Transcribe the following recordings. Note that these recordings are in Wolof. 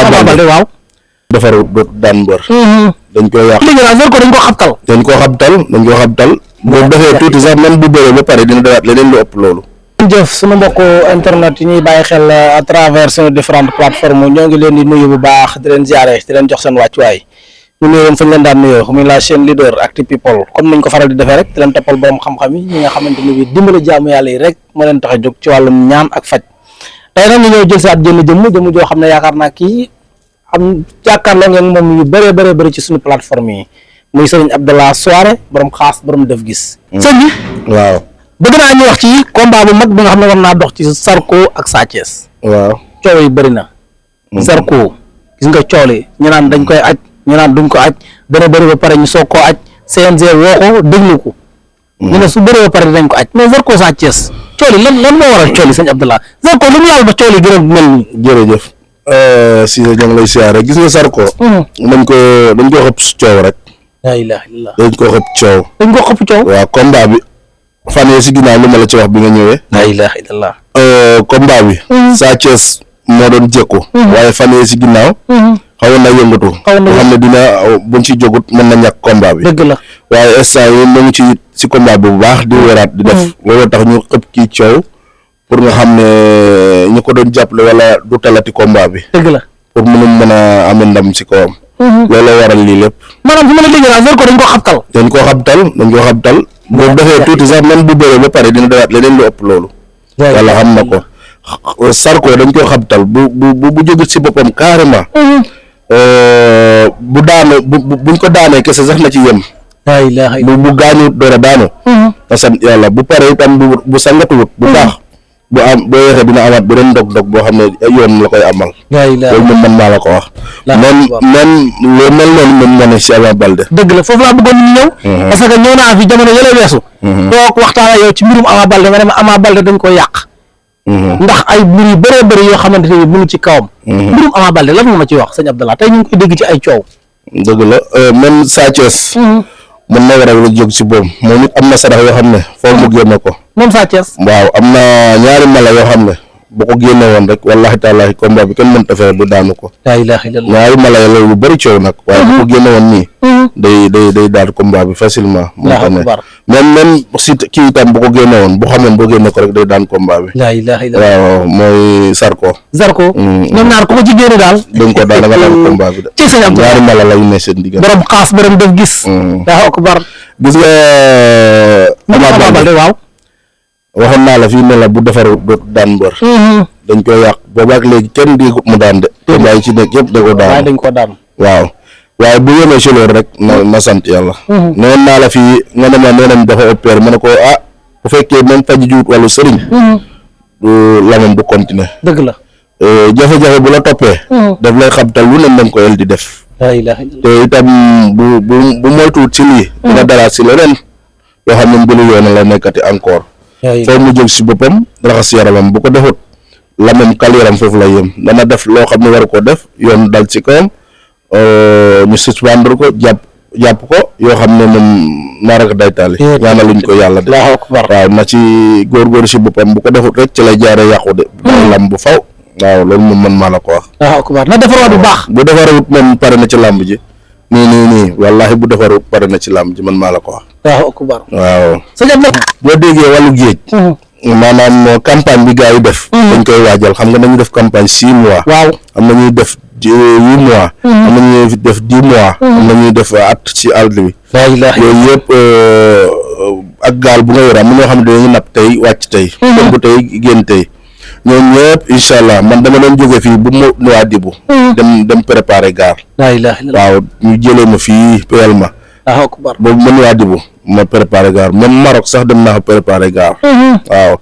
Ama Baldé waaw. defaru daan mbër. dañ koy yàq léegi nag Zarko dañ ko xabtal. boo defee tuuti sax même bu bëree ba pare dina defaat leneen lu ëpp loolu. jëf sunu mbokku internet yi ñuy bàyyi xel à travers nos différentes plateformes ñoo ngi leen di nuyu bu baax di leen ziare di leen jox seen wàccuwaay ñu nuyu fañ leen daan nuyoo muy la chaîne leader Actu People comme niñ ko faral di defee rek di leen toppal borom xam-xam yi ñi nga xamante ni bi dimbali jaamu yàlla yi rek moo leen tax a jóg ci wàllum ñaan ak faj tey nag ñu ñëw jël si at jëmm joo xam ne yaakaar naa kii am jàkkaarloo ngeen moom yu bëree bëri ci suñu plateforme yi muy sëriñ Abdallah Souaré borom xaas borom def gis. sëñ bi waaw. bëgg naa ñu wax ci combat bu mag bi nga xam ne war naa dox ci Zarko ak Sa Thiès. waaw coow yi bëri na. Zarko gis nga coow li ñu naan dañ koy aj ñu naan duñ ko aj dana bëri ba pare ñu soog koo aj CNG woo ko déglu ko. ñu ne su bëree ba pare dañ ko aj mais Zarko Sa Thiès coow li lan moo waral coow li sëñ Abdallah Zarko lu mu laal ba coow li gën a mel nii. jërëjëf si ñoo ngi lay siyaare gis nga Zarko. dañ ko xëpp coow rek. la ilaha illallah dañ ko xëpp coow. waaw combat bi. fan yii si ginnaaw lu ma la ci wax bi nga ñëwee. la ilaha illallah. combat bi. Sa Thiès moo doon jékku. waaye fan yii si ginnaaw. xawoon na yëngatu. xam ne dina buñ ci jógut mën na ñàkk combat bi. dëgg la waaye instant yii ñu ngi ci combat bi bu baax di wéraat di def. loolu tax ñu xëpp kii coow pour nga xam ne ñu ko doon jàppale wala du talati combat bi. dëgg la pour mën a am ndam si kawam. loolu waral lii lépp. maanaam fi ma la déggee daal Zarko dañ ko xabtal. boo defee tuuti sax même bu bëree ba pare dina defaat leneen lu ëpp loolu. wala xam na ko Zarko dañ ko xabtal bu jógut si boppam carrément. buñ ko daanee kese sax na ci yem. bu gaañu door a daanu. parce que yàlla bu pare itam bu sangatuwut bu baax. boo yeexee dina amaat beneen ndog-ndog boo xam ne yoon la koy amal. loolu moom man maa la ko wax. même lu mel noonu moom moo ne si Ama Baldé. dëgg la foofu laa bëggoon ñu ñëw. parce que ñëw naa fi jamono yële weesu. toog waxtaan ak yow ci mbirum Ama Baldé nga ne ma Ama Baldé dañ ko yàq. ndax ay mbir yu bëree bëri yoo xamante ne mu ngi ci kawam. mbirum Ama Baldé lan nga ma ci wax sëñ Abdallah tey ñu ngi koy dégg ci ay coow. dëgg la même Sa Thiès. mën na war a jóg si boobu moom it am na sarax yoo xam ne foofu mu génne ko. moom Sa Thiès. waaw am na ñaari mala yoo xam ne bu ko génne woon rek wallahi taala combat bi kenn mënut a fexe du daanu ko. la ilaha illallah. ñaari mala yi la lu bëri coow nag. waaye bu ko génne woon nii. day daal combat bi facilement. même si kii itam bu ko génne woon bu xamoon boo génne ko rek day daan combat bi. la ilaha illallah. waaw mooy Zarko. ñoom ñaar ku ko ci génne daal. dañ ko daal da nga daan combat bi de. ci sëñ Abdallah ñaari mala lañu ne seen diggante. borom xaas borom def gis. daa akbar. gis nga. Ama Baldé waaw. waxoon naa la fii ne la bu defaru dootu daan mbër. dañ koy yàq boobaak léegi kenn di mu daan de. combat yi ci nekk yëpp da ko daan. waaye dañ ko daan. waaw waaye bu yemee si loolu rek na sant yàlla. newoon naa la fii nga ne ma nee nañ dafa opéré ma ne ko bu fekkee même faj jiwut wàllu sëriñ. lamam du continuer. dëgg la. jafe-jafe bu la toppee. daf lay xabtal lu ne dañ ko yel di def. te itam bu moytuwut si lii. dina daraat si leneen yoo xam ne mbiru yoon la nekkati encore. foofu mu jóg si boppam raxas yaramam bu ko defut lamam kal yaram foofu lay yem dana def loo xam ne waru ko def yoon dal ci kawam ñu suspendre ko jàpp ko yoo xam ne moom naaraka day taali ñaanaluñ ko yàlla de waaw na ci góorgóor si boppam bu ko defut rek ci lay jaare yàqu de lam bu faw waaw loolu moom man maa la ko wax na defarwaat bu baax bu defarawut moom pare na ci làmb ji nii wallahi bu defarawut pare na ci làmb ji man maa la ko wax waaw boo déggee wàllu géej maanaam campagne bi gars yi def dañ koy waajal xam nga nañu def campagne 6 mois waaw am na ñuy def 8 mois am na ñuy def 10 mois am na ñuy def at ci àll bi yooyu yëpp ak gaal bu nga yor am na ñoo xam ne dañuy napp tey wàcc tey kon bu tey génn tey ñoom ñëpp incha allah man dama doon jóge fii bu mu waa dibu dem préparer gaar waaw ñu jëlee ma fii peel ma boobu mën waa dibu ma préparé gaar même Maroc sax dem naa fa préparé gaar waaw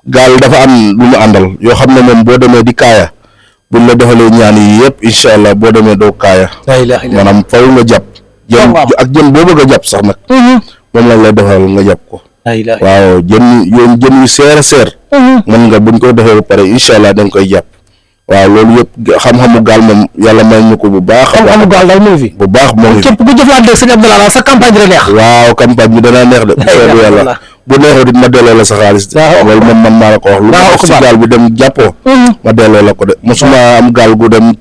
gaal dafa am lu mu àndal yoo xam ne moom boo demee di kaaya buñ la defalee ñaan yi yëpp incha allah boo demee doo kaaya maanaam faw nga jàpp jën boo bëgg a jàpp sax nag moom lañ lay defal nga jàpp ko waaw jën yu seer a seer mën nga buñ ko defee ba pare incha allah da nga koy jàpp waaw loolu yëpp xam-xamu gaal moom yàlla may ñu ko bu baax. xam-xamu gaal daal mu ngi fi. bu baax moo ngi fi képp ku jëflante ak sëñ Abdallah sa campagne bi dana neex. waaw campagne bi dana neex de. bu soobee yàlla bu neexoo dit ma delloo la sa xaalis loolu moom man maa la ko wax lu ma si gaal bi dem jàppoo ma delloo la ko de mosuma am gaal gu dem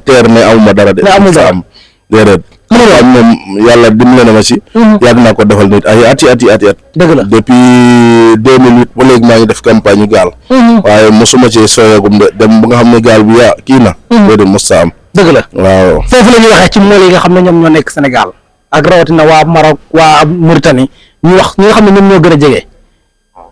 teer ne amuma dara de am déedéet waaw moom yàlla dimbali na ma si yàgg naa ko defal nit ay ati dëgg la depuis 2008 ba léegi maa ngi def campagne yu gaal waaye mosuma ci sooyagum de dem ba nga xam ne gaal bi kii na déedéet mos sa am dëgg la waaw foofu la ñuy waxee ci mool yi nga xam ne ñoom ñoo nekk Sénégal ak rawatina waa Maroc waa Mauritanie ñu wax ñi nga xam ne ñoom ñoo gën a jege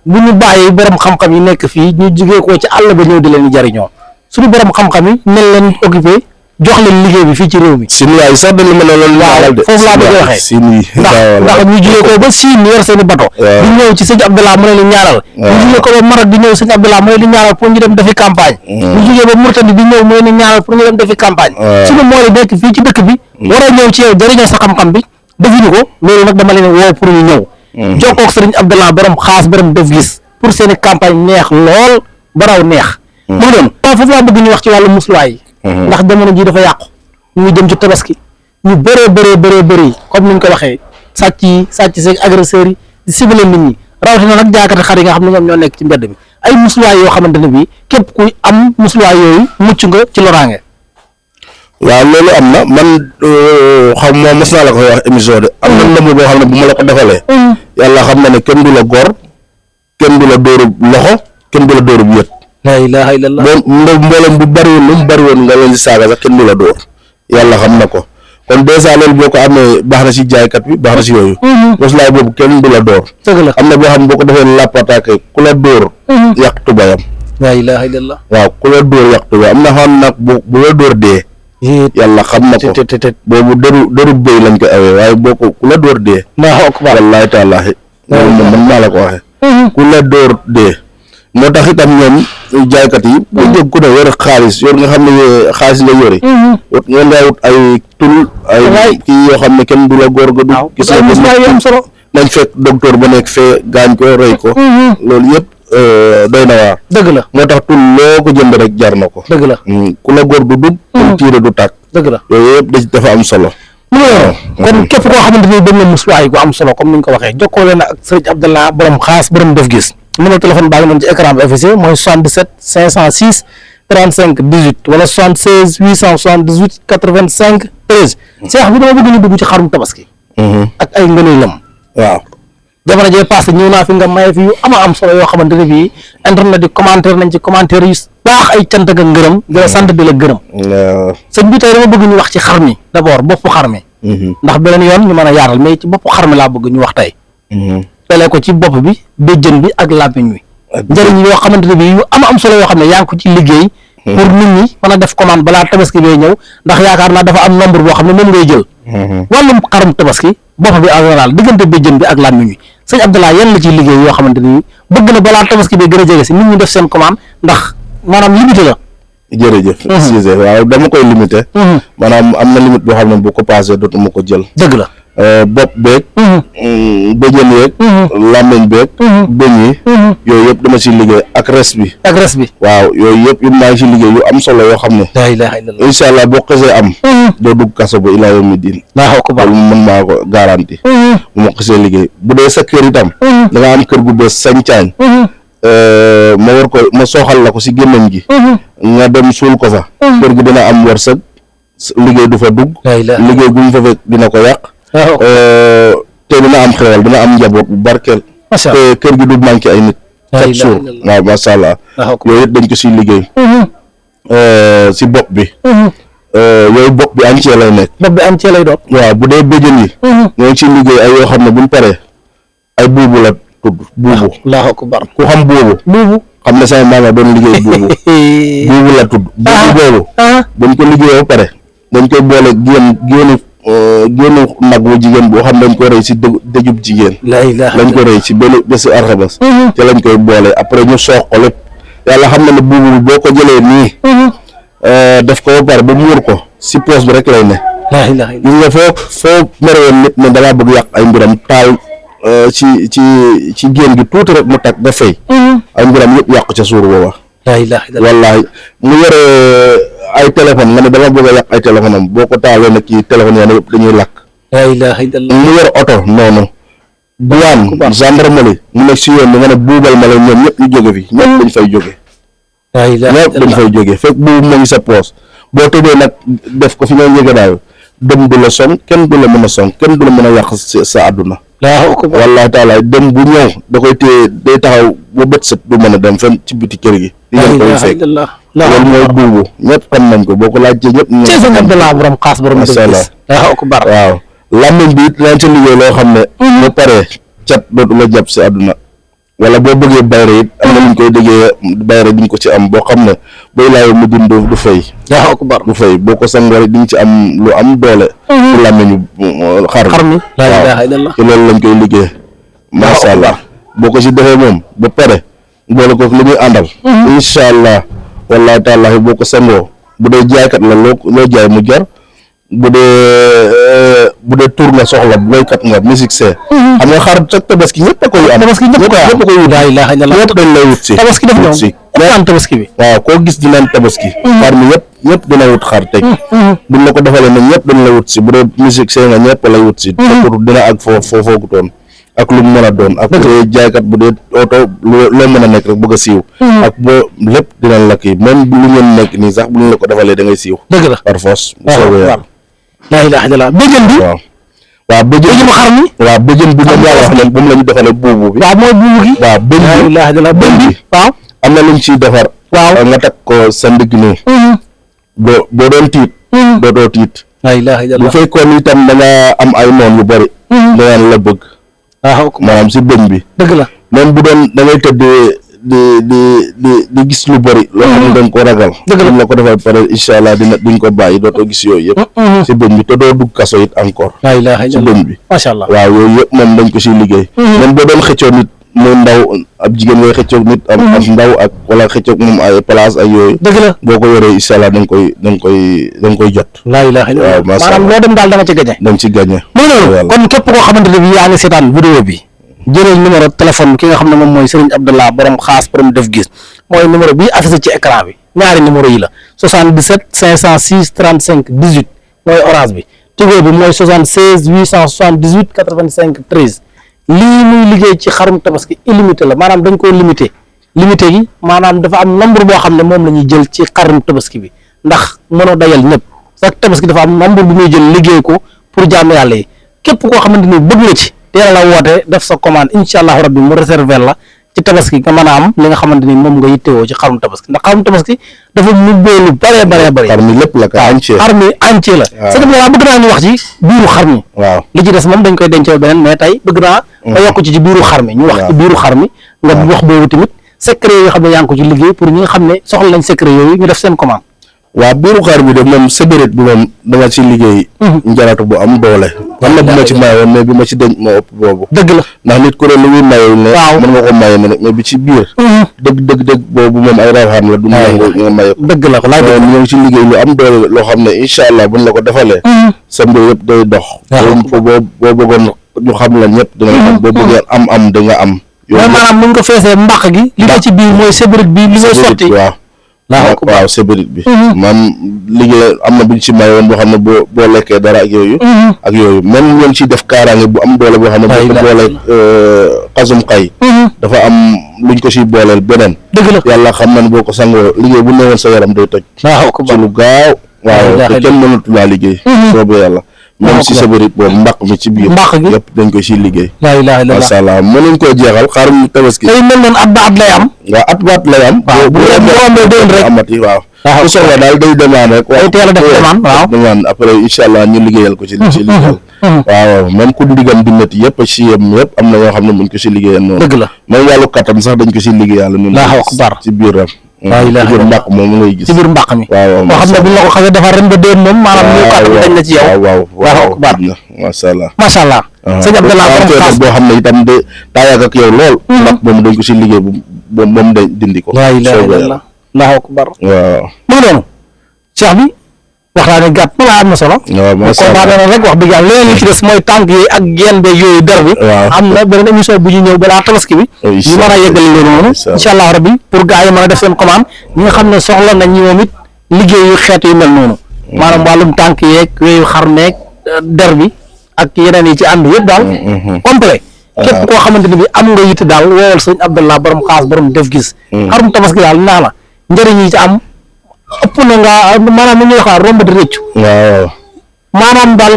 bu ñu bàyyi borom xam-xam yi nekk fii ñu jógee ko ci àll ba ñëw di leen jariñoo suñu borom xam-xam yi mel leen occupé jox leen liggéey bi fii ci réew mi. Siin yaay sax dañu mel loolu. waaw foofu laa bëgg a waxee Siin yi ndax ñu jógee ko ba Siin yor seen i bato. di ñëw ci sëñ Abdallah mu ne leen ñaanal. ñu jógee ko ba Maroc di ñëw sëñ Abdallah mu ne leen ñaanal pour ñu dem defi campagne. ñu jógee ba Mauritanie di ñëw mu ne leen ñaanal pour ñu dem defi campagne. suñu moo leen nekk fii ci dëkk bi. war a ñëw ci yow jëriñoo sa xam-xam bi defuñu ko loolu nag dama leen woo pour ñu ñëw. jokkoo ak sëriñ Abdallah borom xaas borom def gis pour seen i campagne neex lool baraw neex. mu doon foofu laa bëgg ñu wax ci wàllu musluwaay yi. ndax jamono ji dafa yàqu ñu ngi jëm ci tabaski ñu bëree comme ni ñu ko waxee sàcc seeg agresseurs yi di ciblé nit ñi rawatina nag jaakati xar yi nga xam ne ñoom ñoo nekk ci mbedd bi ay musluwaay yoo xamante ne bii képp kuy am musluwaay yooyu mucc nga ci loraange. waaw loolu am na man xam moo mos naa la ko wax émission de am na ndëmb boo xam ne bu ma la ko defalee yàlla xam na ne kenn du la gor kenn du la dóorub loxo kenn du la dóorub yët la ilaha illallah mboolem bu bari woon lu mu bari woon nga leen di saaga sax kenn du la dóor yàlla xam na ko kon dèjà loolu boo ko amee baax na si jaaykat bi baax na si yooyu moslaay boobu kenn du la dóor am na boo xam ne boo ko defee lappataake ku la dóor yàq tubayam la ilaha illallah waaw ku la dóor yàq tubayam am na xam nag bu la dóor dee yàlla xam na ko boobu dëru bëy lañ ko awee waaye boo ko ku la dóor dee wallaahi taalaahi loolu moom man maa la ko waxee ku la dóor dee moo tax itam ñoom jaaykat yi bu jóg ku ne yor xaalis yor nga xam ne xaalis nga yore wut nga ngaa wut ay tul ay kii yoo xam ne kenn du la góor ga du gis nga solo nañ fekk docteur ba nekk fee gaañ ko rey ko loolu yëpp doy na waar dëgg la moo tax tul loo ko jënd rek jar na ko dëgg la ku la góor du dugg ku tiire du tàkk dëgg la yooyu yëpp dafa am solo kon képp koo xamante ni dem na musluwaay gu am solo comme ni ñu ko waxee jokkoo leen ak sëriñ Abdallah borom xaas borom def gis numéro téléphone baa ngi doon ci écran bi affiché mooy 77 506 35 18 wala 76 878 85 13 Cheikh bi dama bëgg ñu dugg ci xarum tabaski ak ay ngëneelam waaw jamono jee passé ñëw naa fi nga maye fi yu am solo yoo xamante ne bii internet di commentaire nañ ci commentaire yu baax ay cant ak ngërëm di la sant di la gërëm sëñ bi tey dama bëgg ñu wax ci xar mi d'abord boppu xar mi ndax beneen yoon ñu mën a yaatal mais ci boppu xar mi laa bëgg ñu wax tey telee ko ci bopp bi béjjën bi ak làmmiñ wi njëriñ yoo xamante ne bii yu am solo yoo xam ne yaa ngi ko ci liggéey pour nit ñi mën a def commande balaa tabaski bay ñëw ndax yaakaar naa dafa am nombre boo xam ne moom ngay jël wàllum xarum tabaski bopp bi en général diggante béjjën bi ak làmmiñ wi sëñ Abdallah yan la ciy liggéey yoo xamante ni bëgg na balaa tabaski bay gën a jege si nit ñi def seen commande ndax maanaam limité la jërëjëf Cissé waaw dama koy limité maanaam am na limite boo xam ne bu ko passé dootuma ko jël dëgg la bopp beeg bëjën yeeg làmmiñ beeg bëñ yi yooyu yëpp dama si liggéey ak res bi waaw yooyu yëpp maa ngi si liggéey yu am solo yoo xam ne la ilaha illallah incha allah boo xasee am doo dugg kaso ba ilaa yawmi diin loolu mën maa ko garanti bu ma xasee liggéey bu dee sa kër itam da nga am kër gu bees sañcaañ ma war ko ma sooxal la ko si gémmiñ gi nga dem suul ko fa kër gi dina am wërsëg liggéey du fa dugg liggéey gu mu fa fekk dina ko yàq te dina am xewal dina am njaboot bu barkeel te kër gi du manqué ay nit chaque jour waaw macha allah yooyu it dañ ko siy liggéey si bopp bi yooyu bopp bi entier lay nekk bopp bi entier lay doon waaw bu dee béjjën yi ñoo ngi siy liggéey ay yoo xam ne buñ paree ay buubu la tudd buubu allahu akbar ku xam buubu xam ne sama maama doon liggéey buubu la tudd buubu boobu buñ ko liggéeyee ba pare dañ koy boole génnu nag wu jigéen boo xam ne dañ ko rëy si dëjub jigéen lañ ko rëy si benn bési arxabas te lañ koy boole après ñu soox ko lépp yàlla xam na ne buubu bi boo ko jëlee nii def ko ba pare ba muur ko si poos bi rek lay ne gis nga foo merewoon nit ne dangaa bëgg yàq ay mbiram taal ci génn gi tuuti rek mu tag ba fay ay mbiram yëpp yàq ca suur booba wallaahi mu yore ay téléphone nga ne dama bëgg a yàq ay téléphone am boo ko taalee nag ci téléphone yaa ne yëpp dañuy lakk mu yor oto noonu douane gendarmerie mu nekk si yoon bi nga ne buubal ma la ñoom ñëpp ñu jóge fi ñëpp dañ fay jóge ñëpp dañ fay jóge fekk buubu moo ngi sa poos boo tëddee nag def ko fi nga njëgënaayu dem du la song kenn du la mën a song kenn du la mën a yàq sa àdduna wallahi taala dem bu ñëw da koy téye day taxaw ba bët set du mën a dem fenn ci biti kër gi di ngeen koy fekk loolu mooy buubu ñëpp xam nañ ko boo ko laajtee ñëpp ñu sëñ Abdallah borom xaas borom waaw làmmiñ bi it dinañ ci liggéey loo xam ne ba pare cat dootu la jàpp si àdduna wala boo bëggee bayre it am na luñ koy déggee bayre diñ ko ci am boo xam ne bay laayo mu din du fay du fay boo ko sangoor diñ ci am lu am doole pour làmmiñu xar mi waaw ci loolu lañ koy liggéey masha Allah boo ko si defee moom ba pare boole ko lu ñuy àndal incha allah wallahi taala boo ko sangoo bu dee jaaykat la loo jaay mu jar bu dee tur nga soxla boykat nga musique see xam nga xar sa tabaski ñëpp a koy am ñëpp a koy wut ñëpp dañ lay wut si tabaski def ñoom tabaski bi waaw koo gis dinañ tabaski xar mi ñëpp dina wut xar teg buñ la ko defalee ne ñëpp dañ la wut si bu dee musique see nga ñëpp lay wut si pour dina ak foofu toon ak lu mu mën a doon ak bu dee jaaykat bu dee oto loo mën a nekk rek bëgg a siiw ak boo lépp dinañ la kii même lu ngeen nekk nii sax bu ñu la ko defalee da ngay siiw dëgg la par force bu soobee yàlla laa ilaaha illallaah bëjën bi waaw bëjën xar mi waaw bëjën bi moom laa wax ne moom la ñu defalee buubu bi waaw mooy buubu gi waaw bëñ bi waaw am na luñ ciy defar waaw nga teg ko sa ndigg nii boo doon tiit dootoo tiit laa ilaaha illallaah bu fekkoon itam da nga am ay noon yu bëri danaan la bëgg maanaam si bëñ bi dëgg la même bu doon da ngay tëdd di gis lu bëri loo xam ne dañ ko ragal duñ la ko defal pare incha allah duñ ko bàyyi dootoo gis yooyu yëpp si bëñ bi te doo dugg kaso it encore si bëñ bi macha allah waaw yooyu yëpp moom dañ ko siy liggéey même boo doon xëccoo nit muy ndaw ab jigéen ngay xëccoog nit am ndaw ak wala xëccoog moom ay place ak yooyu dëgg la boo ko yoree incha allah dañ koy jot laa ilaaha illallaah maanaam loo dem daal da nga ci gañe dañ ci gañe muy noonu kon képp koo xamante ne bi yaa ngi seetaan vidéo bi jëlal numéro téléphone ki nga xam ne moom mooy Serigne Abdallah borom xaas borom def gis mooy numéro bi affiché ci écran bi ñaari numéro yi la 77 506 35 18 mooy orange bi Tigo bi mooy 76 878 85 13 lii muy liggéey ci xarum tabaski illimité la maanaam dañ koo limité gi maanaam dafa am nombre boo xam ne moom la ñuy jël ci xarum tabaski bi ndax mënoo dajal ñëpp sax tabaski dafa am nombre bu muy jël liggéey ko pour jaamu yàlla yi képp koo xamante ni bëgg nga ci teel la woote def sa commande incha allahu rabbi mu réserver la ci tabaski nga mën a am li nga xamante ni moom nga yittewoo ci xarum tabaski ndax xarum tabaski dafa mubbee lu bëree xar mi lépp la ka entier xar mi entier la c'est que bëgg naa ñu wax ci biiru xar mi waaw li ci des moom dañ koy dencee beneen mais tey bëgg naa nga yokk ci biiru xar mi ñu wax ci biiru xar mi nga wax boobu tamit secret yoo xam ne yaa ngi ko ci liggéey pour ñi nga xam ne soxla nañ secret yooyu ñu def seen commande waaw biiru xar bi de moom sébarit bi moom dama ci liggéey njaratu bu am doole am na bu ma ci mayoon mais bi ma ci denc moo ëpp boobu dëgg la ndax nit ku ne lu muy mayoo ne mën nga ko maye ne mais bi ci biir dëgg boobu moom ay rawxaan la du nga maye ko dëgg la ko laaj ñoo ngi ci liggéey lu am doole loo xam ne incha allah buñ la ko defalee sa mbir yëpp day dox boo bëggoon ñu xam la ñëpp dina xam boo bëggee am da nga am mooy maanaam mun nga feesee mbaq gi li nga ci biir mooy sébarit bi li ngay sotti waaw sébarit bi man liggéey am na buñ ci mayoon boo xam ne boo lekkee dara ak yooyu même ñoom ciy def kaaraange bu am doole boo xam ne boo ko boolee xasum xay dafa am luñ ko ciy booleel beneen dëgg la yàlla xam na ne boo ko sangoo liggéey bu newoon sa yaram day toj ci lu gaaw waaw te kenn mënatu laa liggéey soobee yàlla même si sébarit boobu mbaq mi ci biir mbaq gi yëpp dañ ko ciy liggéey laa ilaaha illallaah masha Allah mënuñ koo jeexal xarum tabaski tey mel noonu at ba at lay am waaw at ba at lay am bu rombee déwén rek amati waaw ku soxla daal day demande rek day teel a def demande après incha allah ñu liggéeyal ko ci liggéeyal waaw même ku ndigam di métti yëpp ci yem yëpp am na yoo xam ne muñ ko si liggéeyal noonu dëgg la même wàllu kattan sax dañ ko si liggéeyal noonu ci biiram ci biir mbaq moom mu ngay gis ci biir mbaq mi waaw moo xam ne bu ñu la ko xasee defar ren ba déwén moom maanaam ñu kattan dañ la ci yow waaw baax na masha Allah sëñ Abdallah boo xam ne itam de daa yàgg ak yow lool mbaq moom dañ ko si liggéey bu moom dañ dindi ko laa ilaaha illallaah Allahu akbar waaw mu ngi noonu cheikh bi waxtaane gàtt na waaye am na solo combat na rek wax dëgg yàlla leneen li ci des mooy tànk yi ak geen be yooyu der bi am na beneen émission bu ñu ñëw balaa tabaski bi ñu mën a yeggali loolu noonu incha allah rabbi pour gars yi mën a def seen commande ñi nga xam ne soxla nañ ñi moom it liggéey yu xeet yu mel noonu maanaam wàllum tànk yeeg yooyu xar meeg der bi ak yeneen yi ci ànd yëpp daal complet képp koo xamante ne bi am nga yitte daal woowal sëñ Abdallah borom xaas borom def gis xarum tabaski daal naa la njëriñ yi ci am ëpp na nga maanaam li ñuy wax romb di rëccu waaw maanaam daal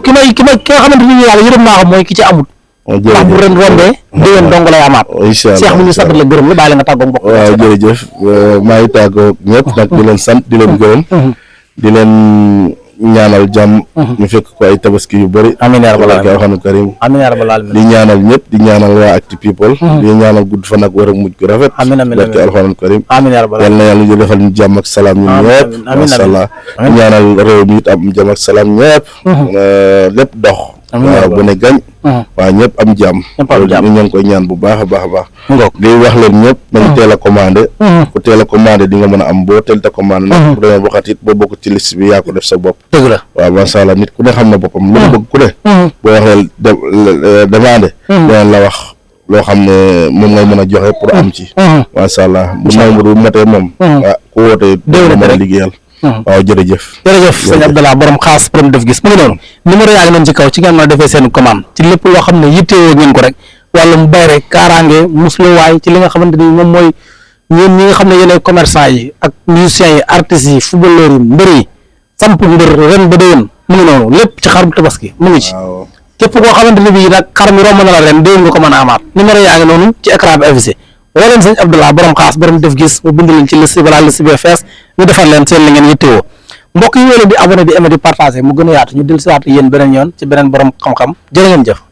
ki nga xamante ni yàlla yërëm naa ko mooy ki ci amut ndax bu ren rombee déwén dong lay amaat incha allah Cheikh bi ñu sant la gërëm la bàyyi la nga tàggoo mbokk waaw jërëjëf maa ngi tàggoo ñëpp nag di leen sant di leen gërëm di leen ñaanal jàmm ñu fekk ko ay tabaski yu bëri amiin yaa rabbal aalamiin alxuraan karim amiin yaa rabbal aalamiin di ñaanal ñëpp di ñaanal waa Actu People di ñaanal gudd fan ak wér ak mujj gu rafet amiin amiin barke alxuraan karim amiin yaa rabbal yal na yàlla ñu defal ñu jàmm ak salaam ñun ñëpp masha Allah di ñaanal réew mi it am jàmm ak salaam ñëpp lépp dox waaw bu ne gañ waaw ñëpp am jàmm ñu ngi koy ñaan bu baax a baax a baax di wax leen ñëpp nañu teel a commandé ku teel a commandé di nga mën a am boo teel te commandé nag bu demee waxat it boo bokk ci liste bi yaa ko def sa bopp dëgg la waaw masha Allah nit ku ne xam na boppam lu mu bëgg ku ne boo waxee demandé dinañ la wax loo xam ne moom ngay mën a joxe pour am ci masha Allah bu nombre bu matee moom waaw ku wootee dina mën a liggéeyal waaw jërëjëf sëñ Abdallah borom xaas borom def gis mu ngi noonu numéro yaa ngi noonu ci kaw ci ngeen mën a defee seen commande ci lépp loo xam ne yittewoo ngeen ko rek wàllum bay rek kaaraange musluwaay ci li nga xamante ni moom mooy ñeen ñi nga xam ne yéenay commerçant yi ak musiciens yi artistes yi footballeurs yi mbër yi samp mbër ren ba déwén mu ngi noonu lépp ci xarum tabaski mu ngi ci képp koo xamante ne bii nag xar mi romb na la ren déwén nga ko mën a amaat numéro yaa ngi noonu ci écran bi affiché woo leen sëñ Abdallah borom xaas borom def gis mu bind leen ci liste balaa liste bi fees ñu defal leen seen li ngeen yittewoo mbokk yi woo leen di abonné di aimé di partagé mu gën a yaatu ñu dellusiwaat yéen beneen yoon ci beneen borom xam-xam jërë ngeen jëf